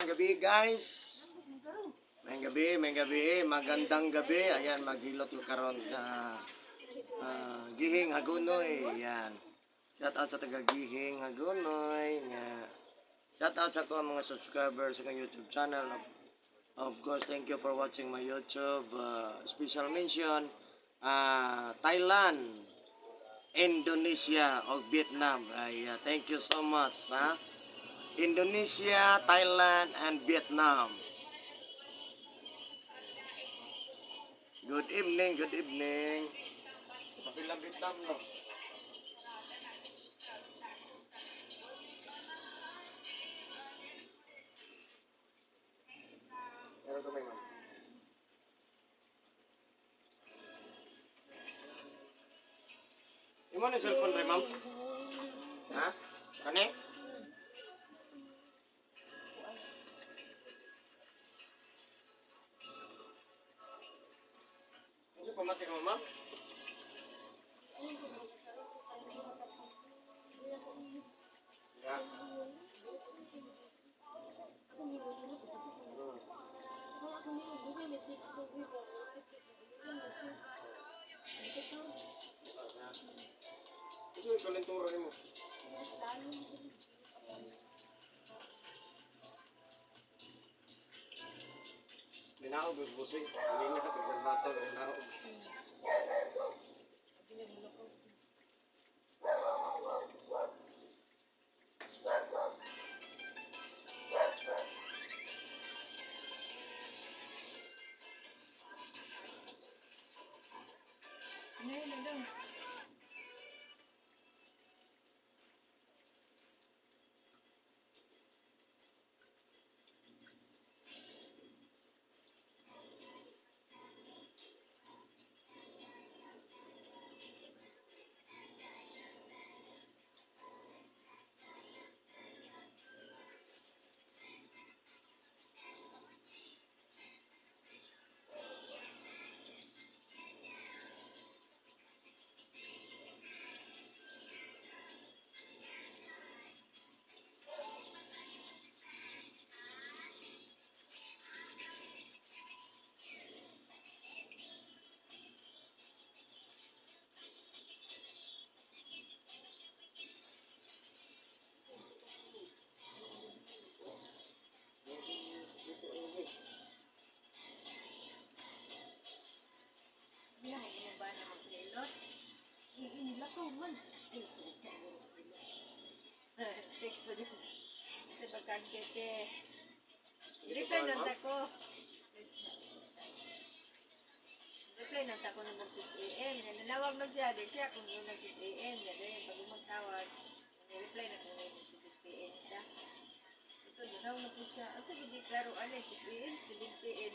Gabi, guys. May gabi, may gabi, magandang gabi. Ayan, maghilot yung karon na Gihing Hagunoy. Ayan. Shout out sa taga Gihing Hagunoy. Nga. Shout out sa ko mga subscribers sa akong YouTube channel. Of course, thank you for watching my YouTube. Special mention, Thailand, Indonesia, o Vietnam. Ay, thank you so much. Ha? Indonesia, Thailand, and Vietnam. Good evening, good evening. Kapilang Vietnam, no? Meron kami, ma'am. Imo ni cellphone rin, ma'am? Ha? Kani? Ano pamati ka, ma'am? Yeah. Ito yung kalentura mo. Minaog, busing. Hindi na kapag minaog. Hindi ba na maghilot? Inilakaw man. Ay, sorry. Text pa din. Sa pagkakete. Reply na ko. Reply na ko nang 6 a.m. Nanawag man siya. Di siya kung yun nag 6 a.m. Dahil pag magtawag, reply na kung yun 6 p.m. siya. Ito, nanawag na po siya. Ang sabi di klaro, ano, 6 a.m., 7 p.m.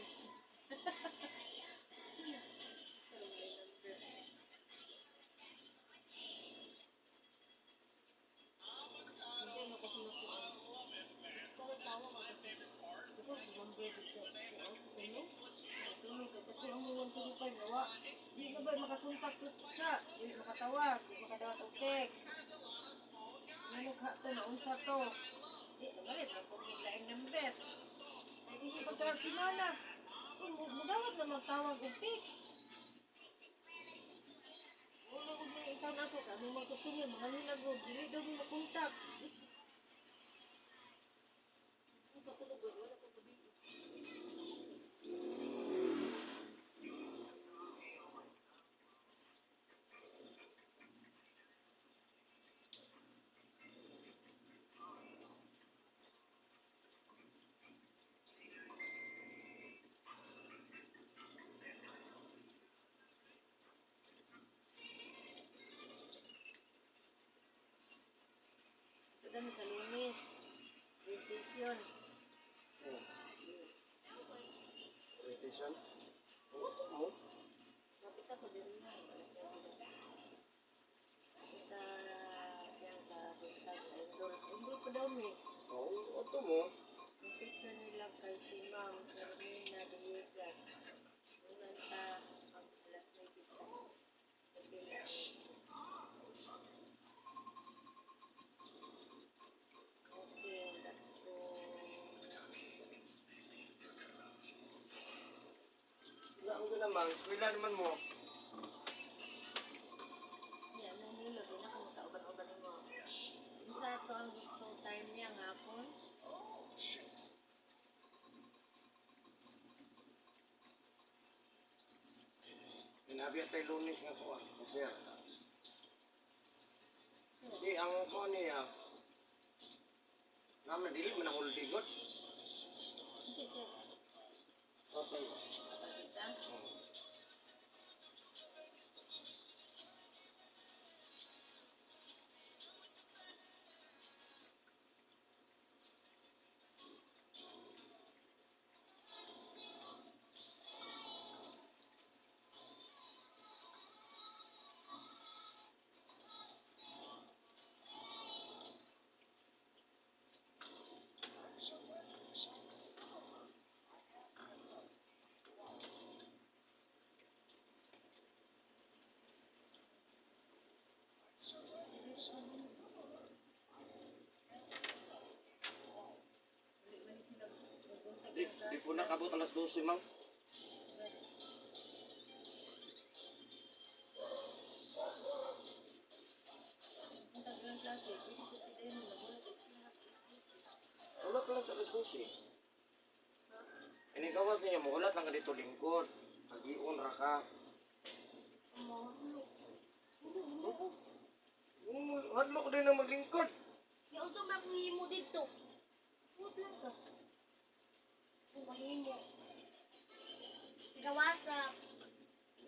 Sa number. Hindi na kasi nakuha. Tawa ka kasi. Diba, number dito. Ano? Tulog ka. Kasi ang 175 nawa. Di ka ba makakontak ko siya? Di makatawag, di makadawat og text. Nanukha to, naunsa to. Di, namalit, ang kung laing number. Ay, hindi pagka simana. Kung mudawat na magtawag og text. Wala ko may ikaw na ako, kami mga customer, mga nilagod, dili daw mo makontak. Ang patulog, wala ko gabi. Ito kami sa Lunes. Orientation. Orientation. Oh, Kapit ako din na. Kita diyan sa buntag sa indoor. Indoor pa daw mi. Oh, ato mo. Ang picture nila kay si Ma'am Carmina Villegas. Unang ta ang alas 9 ta. Sabi na Okay, dato. Ano naman, eskwela naman mo. Yan, nang hilo, di na kung kauban-uban mo. Isa to ang gusto time niya nga hapon. Ginabi at tayo Lunes nga ko ah. Sir. Di, ang ko niya. Naman, dili man ang holiday god. Kasi sir, Okay. kapagita. Dili man sila magbuntag Di, di po nakabot alas 12, ma'am. Buntag ng klase, pwede ko sila yun, magulat sa eskwela. Wala ka lang sa alas 12. Ini gawas niya, muhulat lang ka dito lingkod. Pagion ra ka. Hadlok din ang maglingkod. Ya unsa man akong himo didto? Huwag lang ka. Kung mahimo. Gawasa.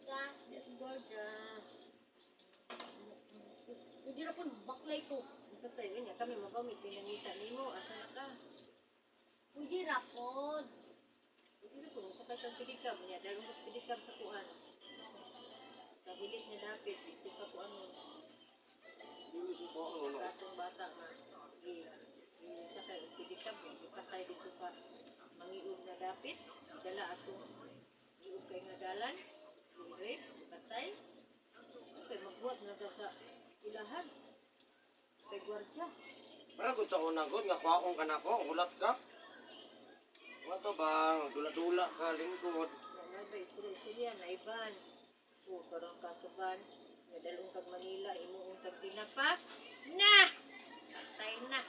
Ka, Yes, Gorgia. hindi ra pun baklay ko. Ito tayo niya, kami mabamit, pinangita nimo, asa na ka? Pwede ra pod. Hindi na po, sakay kang pedicab niya, dahil mo pedicab sa kuan. Kabilit niya dapit, dito ka kuan mo. Dili sa ko ano. Katong bata nga, i sakay og pedicab mo, ipatay dito sa mangiog na dapit, dala atong iog kay nga dalan, i-rape, ipatay. Okay, magbuhat na ta sa ilahan. Kay gwardiya. Para gud sa una gud nga kuwaon ka nako, hulat ka. Wato ba, dula-dula ka lingkod. Wala ba, istorya-istorya, naiban. So, karong kasuban, nadalong kag Manila, imuong kag tinapa. Na! Patay na.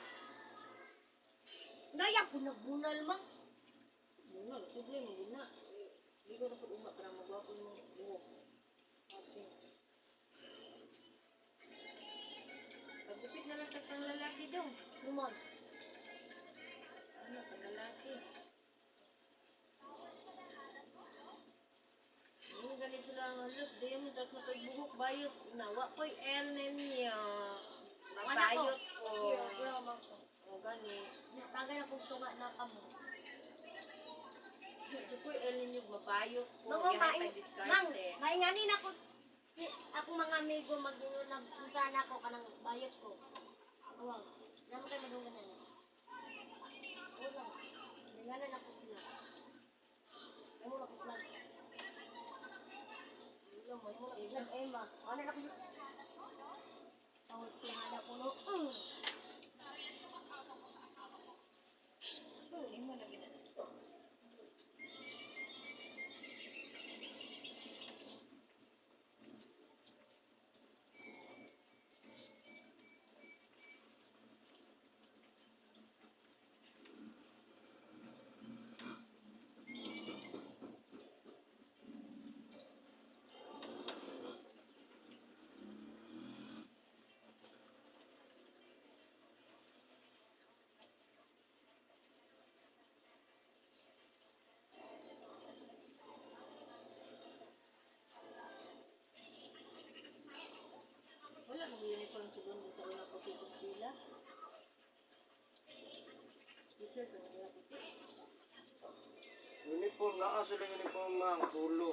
Naya ko nagbunal man. Bunga, sudlay mo guna. Hindi ko na pag uma para magwapo mong buhok. Ate. Pagupit na lang tag lalaki daw. Lumod. Ano, pang lalaki. Ano gani sila ang halos, di mo tas makay buhok bayot. Nawa ko'y L ninyo. Mabayot ko. Wala man ko. O gani. Tagay akong tunga na kamo. Di ko'y L ninyo, mabayot ko. Mang, Yan maing, ang diskarte. mang, maingani na ko si akong mga amigo mag-ingon na kung saan ako kanang bayot ko. Awag. Naman kayo madunggan na. Wala. Ninganan ako sila. Ay mo na ko sila. Wala mo, mo na ko sila. Emma. Ano na ko sila. Tawag ko nga ko no. Imo na gina. Wala mong uniform siguro sa una puti sa eskwela. Sir, kung wala puti. Uniform naa sila uniform ma'am, pulo.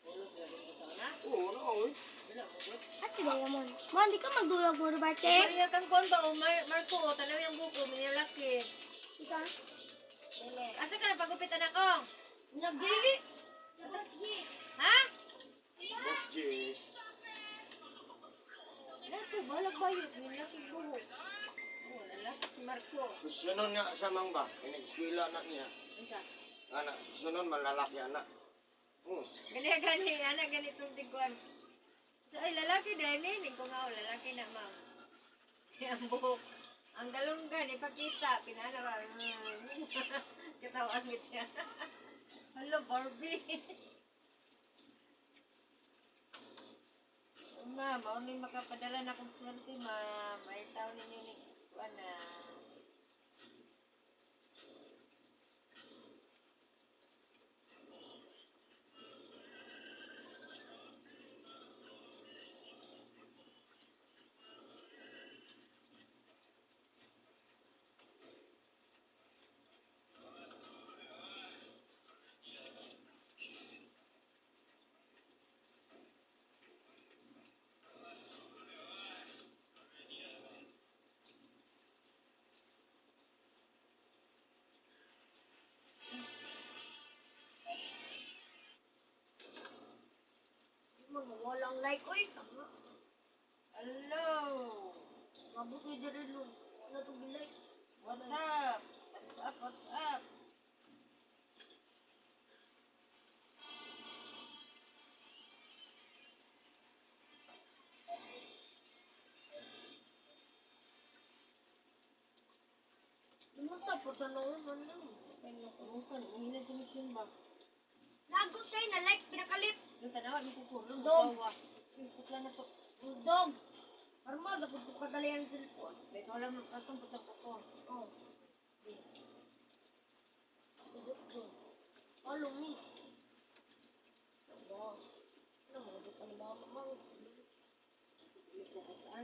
Ulo sila rin sa una. Oo, na oy. Wala mo good. At si Diamond. Man, di ka magdulag mo, Roberte. Maria kang kon ba o Marco, o tanaw yung buko, minilaki. Ika? Dili. Asa ka na pagupitan ako? Nagdili. Ha? Boss J. Nato, balag bayot, minilaki buhok. Oh, lalaki si Marco. Sunon nga siya mang ba? Inig-eskwela na niya. Unsa? Anak, sunon man lalaki anak. Oh. Gani gani ana gani tubig kuan. So, ay lalaki dahil ni ko nga oh, lalaki na ma'am. Ang buhok. Ang galunggan ipakita pinana ba. Katawaan ko siya. Hello Barbie. Ma'am, mao ni makapadala na kong swerte, ma'am. Ay taon ninyo ni kuan na. Mga walang like oy. Tama. Hello. Mabot ni diri lo. Wala to like. What's up? What's up? What's up? Lumunta po sa noon ano. Bukan, umina connection ba? Lagot kay na like pinakalit. Yung tanawa, yung kukulong. Dog. Putla na to. Dog. Parma gapud ko kadali ang cellphone. May wala mo katong putang kuko. Oh. Follow me. Ba. Ano mo bukan ba mo? Kubutan.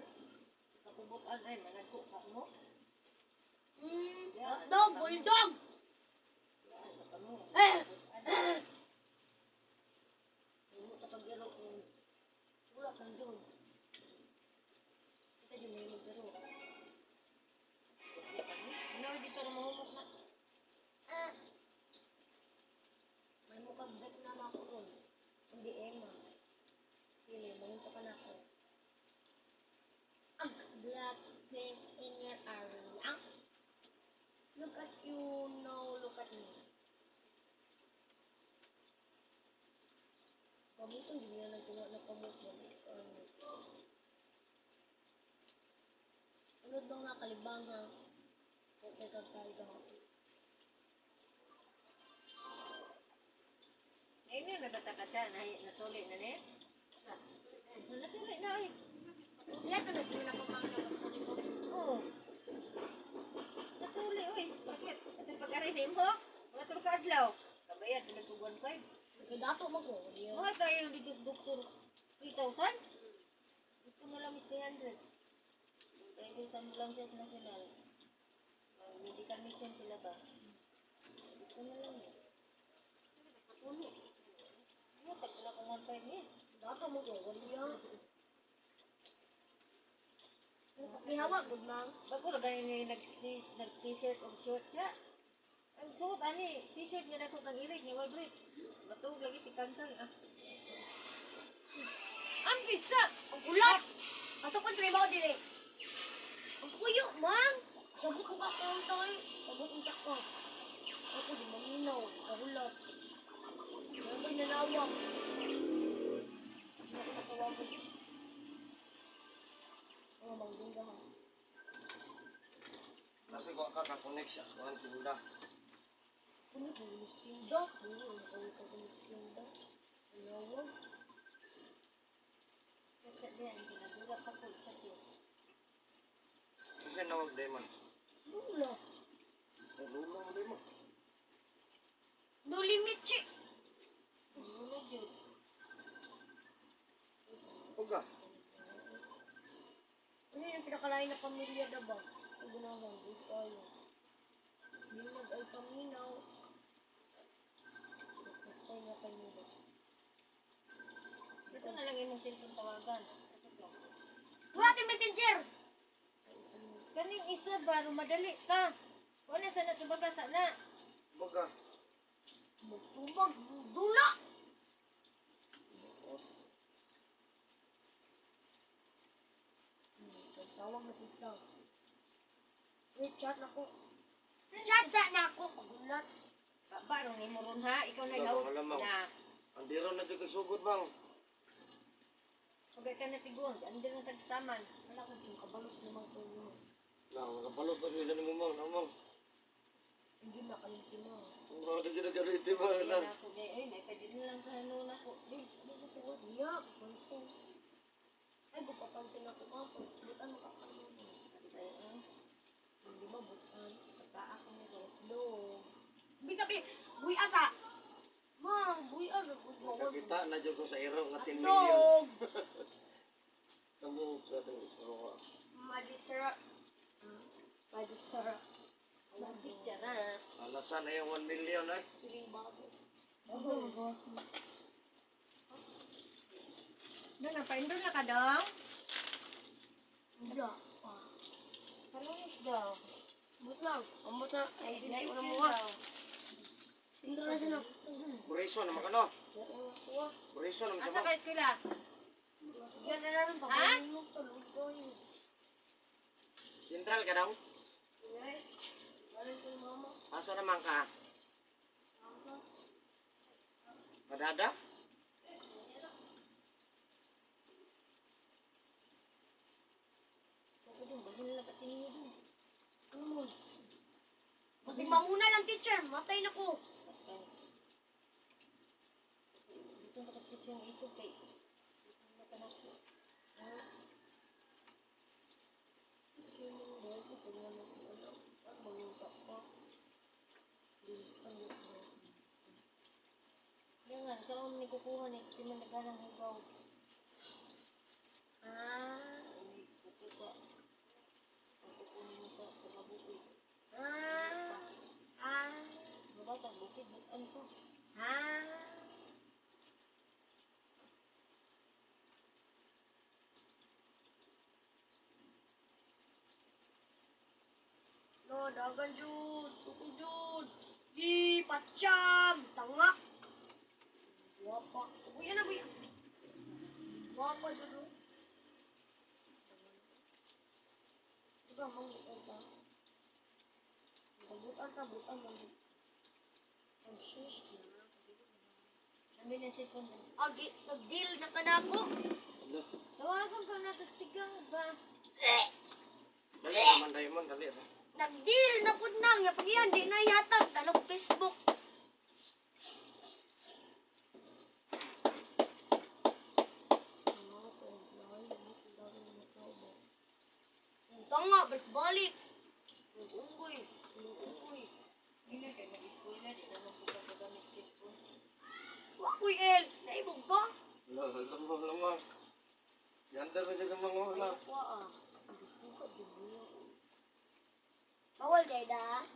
Sa kubutan ay managko ka mo. Dog, bulldog. Eh. Mo ta pagyaro kung wala kang dog. Kita di may maglaro. Ano dito na mahumok na. Ah. May mukhang back na na ako ron. Hindi Emma. Sige, mamunta ka na ako. Ang black pink in your area. Look at you now, look at me. Kamot, hindi niya nagawa na kamot mo. Ano? Ano daw nga kalibang ha? Okay, kagkal ka. Ngayon yun, nabata ka siya. Natuli na niya. Natuli na ay. Wala ka na, hindi na pamangkin. Oo. Natuli, oy. Bakit? At pag-arihin mo, mga tulog ka adlaw. Kabayad, pinagkuguan 1.5. Dato mo ko. Mahal tayo yung dito sa doktor. 3,000? Ito na lang is 300. Pwede sa lang siya sa national. Medical mission sila ba? Ito na lang eh. Puno. Ano, tag na kung 1.5 niya. Dato mo ko. Wala. Gihawa, good ma'am. Bago na ganyan yung nag-t-shirt o short siya. Ang suot, ani, t-shirt nga na ko kang irig, ni Walbrit. Matuog lagi si Kangkang, ah. Ang bisa! Ang ulat! Ato ko trabaho dili. Ang puyo, ma'am. Sabot ko ka kaon toy. Sabot unta ko. Ako di maminaw, kahulat. Ano nalawang? Ano ko natawagan? Oh, mangdungga ha. Kasi ko ka ka-connect sa kuan tinda. Ano ko tinda? Ano ko tinda? Nalawang. Sa diyan, ginadura pa ko sa tiyo. Kasi nawag day man. Lula. Lula mo day man. No limit, chi. Lula, Jud. Uga. Ano yung pinakalain na pamilya na ba? Ang ginawa, di tayo. Hindi mag-ay paminaw. Patay na kanina. Dito na lang imong cellphone tawagan. Kasi ko. Wala tayong messenger! Kaning isa ba, madali ka. Wala sa na tubaga sa na. Uga. Magtubag, dula! Tawag na kita. Wait, chat na ko. Chat sa na ako. Pagulat. Ba, ron imo ron ha, ikaw na Ikaw, gawin alam mo. na. Andiro na jud kag sugod bang. Pagay ka na tigon, andun ang tagtaman. Wala ko yung kabalos naman ko yun. Na makabalos na gyud ni mo mang, namang. Hindi na kalimti mo. Mo na gyud gari ba Kaya na. na ako gay, ay, nakadin lang sa ano na ko. Di, Hindi ko tuod. Niya, pansin. Ay, bukapansin ako ka. Butan mo ka pa. Oo. Hindi ba butan? Pagka ako nito. Do. Bi kabi, buhi ata. Ma, buhi ata. Nakakita na jud ko sa iro nga 10 million. Dog. Sa buhok sa atong iro. Magic syrup. Magic syrup. Magic syrup. Alasan na yung 1 million ay. Piling bago. Oh. Doon na, paindol na ka dong? Hindi. Ah. Kalungis daw. But lang. Amot na. Ay, dili ko na mo. Sindra na siya na. Buriso naman ka no. Buriso naman Asa sa kayo sila? Yan na lang. Ha? Sentral ka daw? Asa naman ka? Padada? Kasi mamuna lang, teacher. Matay na ko. Dito nakaskit yung isog kay. Mata na ko. Yan nga, saan ni kukuha ni Timandagan ng hugaw. Ah. Kukuha. Ang kukunin mo sa pagkabukid. Ah. Ah. Mabata, bukid, bukan ko. Ah. No, dagan jud, tukog jud. Di patsyam, tanga. Wapa. Buya na buya. Wapa jud. Oh. Di ba mangbutan ta? Butan ta, butan man. Ang shish na. Nandun yung cellphone mo. Agi, nag-deal na ka na ako. Ano? Tawagan ka na, tapos tigang ba? Dali naman Diamond, dali ra. Nag-deal na pud nang, yapag yan, di na yatag. Tanong Facebook. Tanga, balik-balik. Unggoy, unggoy. Hindi na kayo nag-eskwela, di naman po ka gagamit cellphone. Wakoy El, naibog ba? Lo, lamang lamang. Yanda na jud ang mga wala. Wa ah. Bawal kay da.